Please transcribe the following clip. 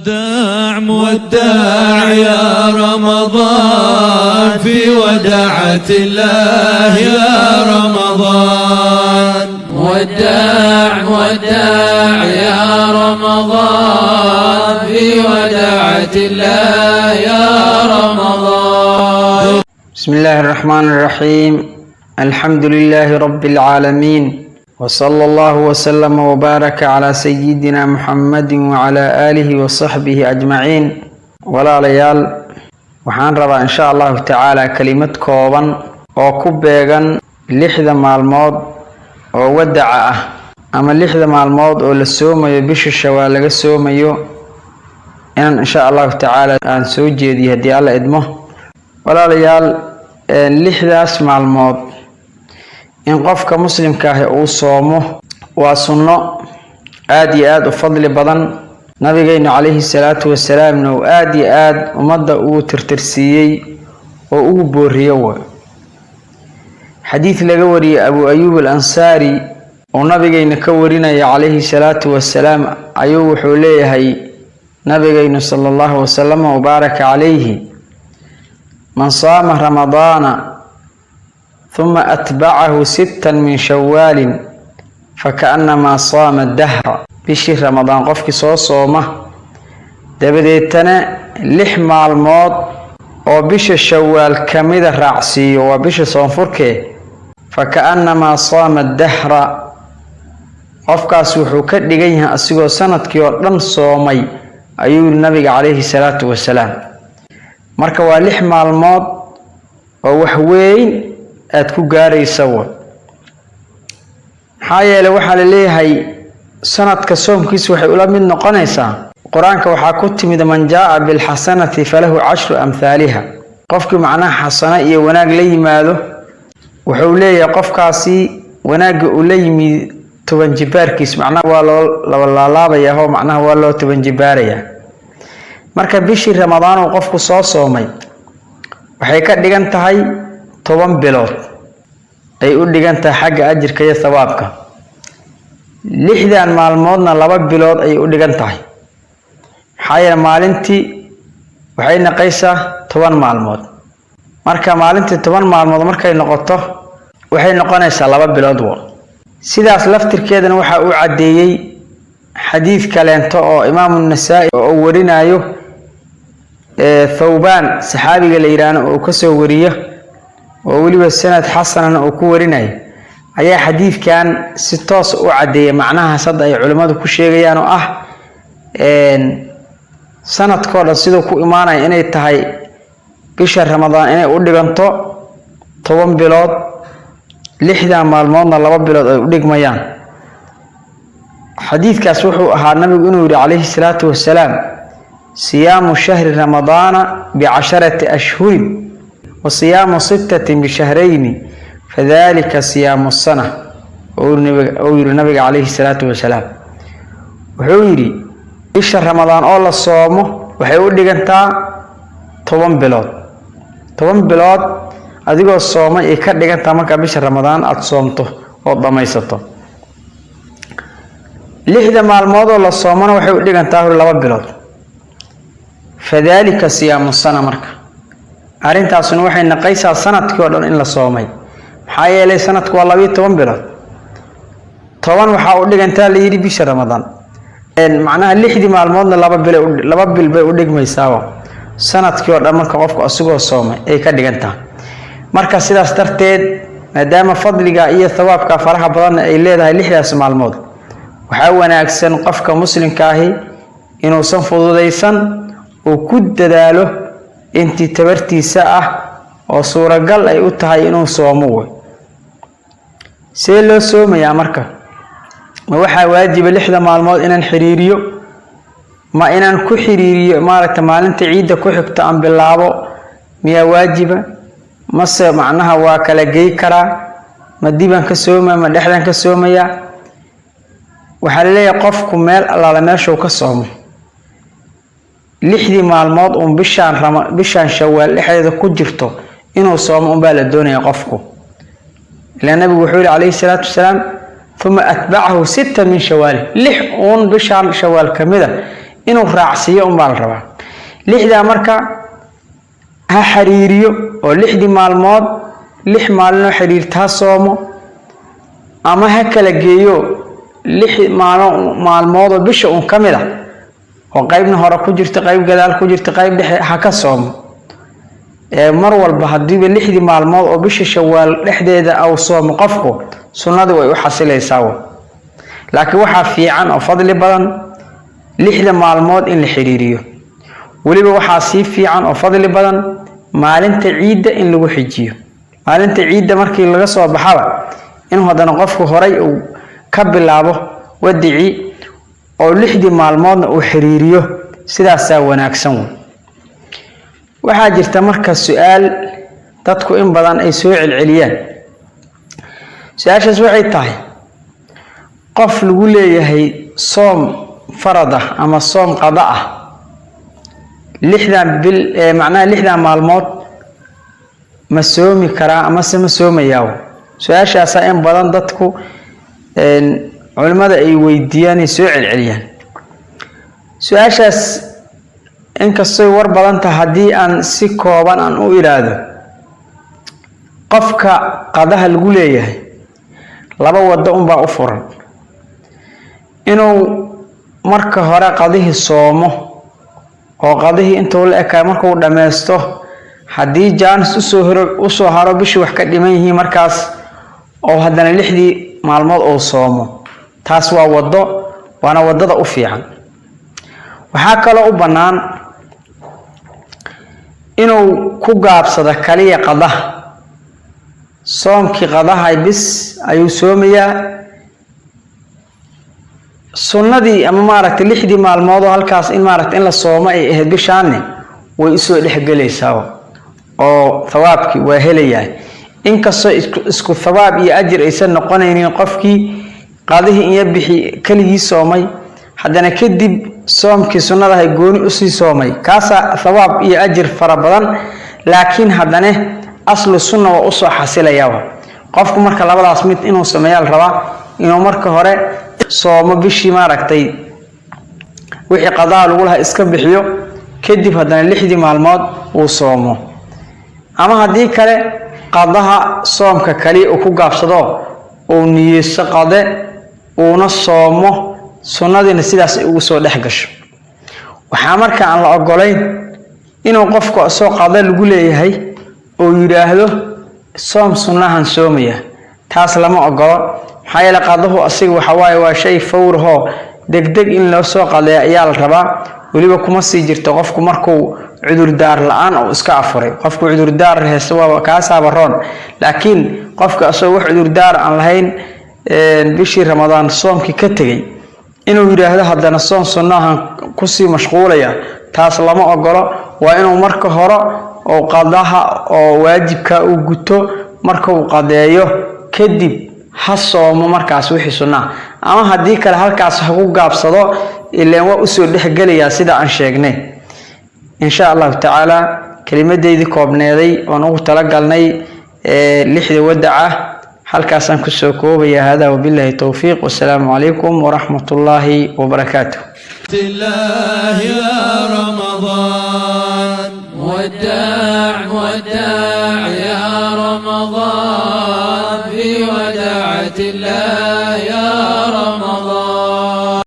مودع مودع يا رمضان في وداعة الله يا رمضان. مودع مودع يا رمضان في وداعة الله يا رمضان. بسم الله الرحمن الرحيم، الحمد لله رب العالمين، وصلى الله وسلم وبارك على سيدنا محمد وعلى آله وصحبه أجمعين. Walaalayaal, waxaan rabaa insha Allahu tacaala kelimad kooban oo ku beegan 6da maalmood oo wadaca ah ama 6da maalmood oo la soomayo, bisha Shawaal laga soomayo, inaan insha Allahu tacaala aan soo jeediyo haddii Alla idmo. Walaalayaal, 6daas maalmood in qofka muslimka ahi uu soomo waa sunno aada iyo aada u fadli badan. Nabigeynu calayhi salaatu wasalaamna uu aada iyo aada ummadda uu tirtirsiiyey oo ugu booriyo. Wa xadiid laga wariyey Abu Ayuub al Ansaari oo nabigeyna ka warinaya calayhi salaatu wasalaam ayuu wuxuu leeyahay nabigeynu sala allahu wasalama wabaaraka calayhi: "Man saama Ramadaana huma atbacahu sittan min Shawaalin fakaannamaa saama dahra." Bishii Ramadaan qofkii soo sooma, dabadeetana 6 maalmood oo bisha Shawaal kamida raacsiiyo, waa bisha soonfurkee, fakaannamaa saama dahra, qofkaas wuxuu ka dhigan yahay asigoo sanadkii oo dhan soomay, ayuu yiri nabiga calayhi salaatu wasalaam. Marka waa 6 maalmood oo wax weyn aada ku gaaraysa wa. Maxaa yeelay, waxaa la leeyahay sanadka soomkiisa waxay ula mid noqonaysaa, Qur-aanka waxaa ku timid: "Man jaa'a bilxasanati falahu cashru amhaaliha." Qofkii macnaha xasano iyo wanaag la yimaado, wuxuu leeyahay qofkaasi wanaagga uu la yimid 10 jibaarkiis, macnaha waa loo labalaalaabayaa oo macnaha waa loo 10 jibaarayaa. Marka bishii Ramadaan uu qofku soo soomay waxay ka dhigan tahay 10 bilood ay u dhigan tahay xagga ajirka iyo thawaabka. 6dan maalmoodna 2 bilood ayay u dhigan tahay. Maxaa yeele, maalintii waxay naqaysaa 10 maalmood. Marka maalintii 10 maalmood markay noqoto, waxay noqonaysaa 2 bilood. Wo sidaas laftirkeedana waxaa uu caddeeyey xadiid kaleento oo Imaamu Nasaa-i oo uu warinayo, Thawbaan saxaabiga la yidhaahno uu kasoo wariyo, oo weliba sanad xasanana uu ku warinayo, ayaa xadiidkan si toos u caddeeyay macnahaas hadda ay culimmadu ku sheegayaan, oo ah sanadkoo dhan siduu ku imaanaya inay tahay bisha Ramadaan inay u dhiganto 10 bilood, 6dan maalmoodna 2 bilood ay u dhigmayaan. Xadiidkaas wuxuu ahaa nabigu inuu yihi calayhi salaatu wasalaam: "Siyaamu shahri Ramadaana bicasharati ashhurin wa siyaamu sittatin bishahrayni fadalika siyaamu sana," uu yihi nabiga calayhi salaatu wasalaam. Wuxuu yidhi bisha Ramadaan oo la soomo waxay u dhigantaa 10 bilood. 10 bilood adigoo soomay ay ka dhigantaa markaa bisha Ramadaan aada soomto oo dhammaysato. 6da maalmood oo la soomona waxay u dhigantaa hor 2 bilood. Fadalika siyaamu sana. Marka arrintaasuna waxay naqaysaa sanadkii oo dhan in la soomay. Maxaa yeelay, sanadku waa 12 bilood. 10 waxaa u dhigantaa la yidhi bisha Ramadaan, macnaha 6dii maalmoodna 2 bil, 2 bil bay u dhigmaysaaba sanadkii oo dhan marka qofku asagoo soomay ay ka dhigantaa. Marka sidaas darteed, maadaama fadliga iyo thawaabka faraha badanna ay leedahay 6daas maalmood, waxaa wanaagsan qofka muslimka ahi inuusan fududaysan, uu ku dadaalo intii tabartiisa ah oo suuragal ay u tahay inuu soomo. Wey see loo soomayaa? Marka ma waxaa waajiba 6da maalmood inaan xiriiriyo? Ma inaan ku xiriiriyo maaragta maalinta ciidda ku xigto aan bilaabo miyaa waajiba? Mase macnaha waa kala gey karaa? Ma dibaan ka soomaya, ma dhexdaan ka soomayaa? Waxaa laleeyahay qofku meel allaala meeshuu ka soomo 6dii maalmood uun bishaan Shawaal dhexdeeda ku jirto inuu soomo unbaa la doonaya qofku. Ilaa nabigu wuxuu yihi calayhi salaatu wasalaam: "Uma atbacahu sita min Shawaali." 6 uun bishaan Shawaal ka mid a. Inuu raacsiiyo unbaa la rabaa. Lixdaa marka ha xiriiriyo oo 6dii maalmood 6 maalinoo xiriirta ha soomo, ama ha kala geeyo 6 maalmoodoo bisha uun ka mid ah oo qaybna hore ku jirta, qayb gadaal ku jirta, qayb dhexe ha ka soomo. Mar walba haddiiba 6dii maalmood oo bisha Shawaal dhexdeeda au soomo qofku, sunnadii way u xasilaysaa. Laakiin waxaa fiican oo fadli badan 6da maalmood in la xiriiriyo. Weliba waxaa sii fiican oo fadli badan maalinta ciidda in lagu xijiyo. Maalinta ciidda markii laga soo baxaba inuu haddana qofku horay uu ka bilaabo wadicii oo 6dii maalmoodna uu xiriiriyo, sidaasaa wanaagsan wey. Waxaa jirta marka su-aal dadku in badan ay soo celceliyaan. Su-aashaas waxay tahay, qof lagu leeyahay soom farad ah ama soom qada ah 6dan bil, macnaha 6dan maalmood, ma soomi karaa amase ma soomayaa? Su-aashaasaa in badan dadku culimmada ay weydiiyaan, ay soo celceliyaan su-aashaas. Inkastoy war badan tahay, haddii aan si kooban aan u idhaahdo, qofka qadaha lagu leeyahay laba waddo unbaa u furan: inuu marka hore qadihii soomo oo qadihii intuu la ekaay markuu dhammaysto, haddii jaanis usoo haro bishii wax ka dhiman yihiin, markaas oo haddana 6dii maalmood uu soomo. Taas waa waddo, waana waddada u fiican. Waxaa kaloo u bannaan inuu ku gaabsado kaliya qadaha. Soomkii qadaha bis ayuu soomayaa. Sunnadii ama maaragtay 6dii maalmood oo halkaas in maaragtay in la soomo ay ahayd bishaanne way usoo dhexgelaysaa oo thawaabkii waa helayaa, inkastoo isku thawaab iyo ajir aysan noqonaynin qofkii qadihii inya bixi keligii soomay, haddana kadib soomkii sunnadahay gooni usii soomay. Kaasaa thawaab iyo ajir fara badan, laakiin haddana aslu sunna waa usoo xasilayaa qofku. Marka labadaas mid inuu sameeyaa la rabaa: inuu marka hore soomo bishii, maaragtay, wixii qadaa lagu lahaa iska bixiyo, kadib haddana 6dii maalmood uu soomo, ama haddii kale qadaha soomka kaliya uu ku gaabsado, uu niyeysto qade, uuna soomo, sunnadiina sidaas ay ugu soo dhex gasho. Waxaa marka aan la ogolayn inuu qofku asoo qada lagu leeyahay oo yidhaahdo soom sunnahan soomaya. Taas lama ogolo. Maxaa yeele, qadahu asiga waxa waaye waa shay fawrahoo degdeg in loo soo qadeeya ayaa la rabaa. Weliba kuma sii jirto qofku markuu cudurdaar la-aan uu iska afuray. Qofku cudurdaar haysto waaba kaasaaba roon, laakiin qofka asagoo wax cudurdaar aan lahayn bishii Ramadaan soomkii ka tegey inuu yidhaahdo haddana soom sunnahan kusii mashquulaya, taas lama ogolo. Waa inuu marka hore oo qadaha oo waajibka uu guto. Marka uu qadeeyo kadib ha soomo markaas wixii sunnaha, ama haddii kale halkaas ha ku gaabsado, ileen waa usoo dhexgelayaa sida aan sheegnay. Insha Allahu tacaala, kelimadeydii koobneeday oon ugu talagalnay 6da wadaca halkaasaan kusoo koobaya. Hada wabillahi towfiiq, wasalaamu calaykum waraxmat ullaahi wabarakaatuh. الله يا رمضان. وداع وداع يا رمضان، في وداعة الله.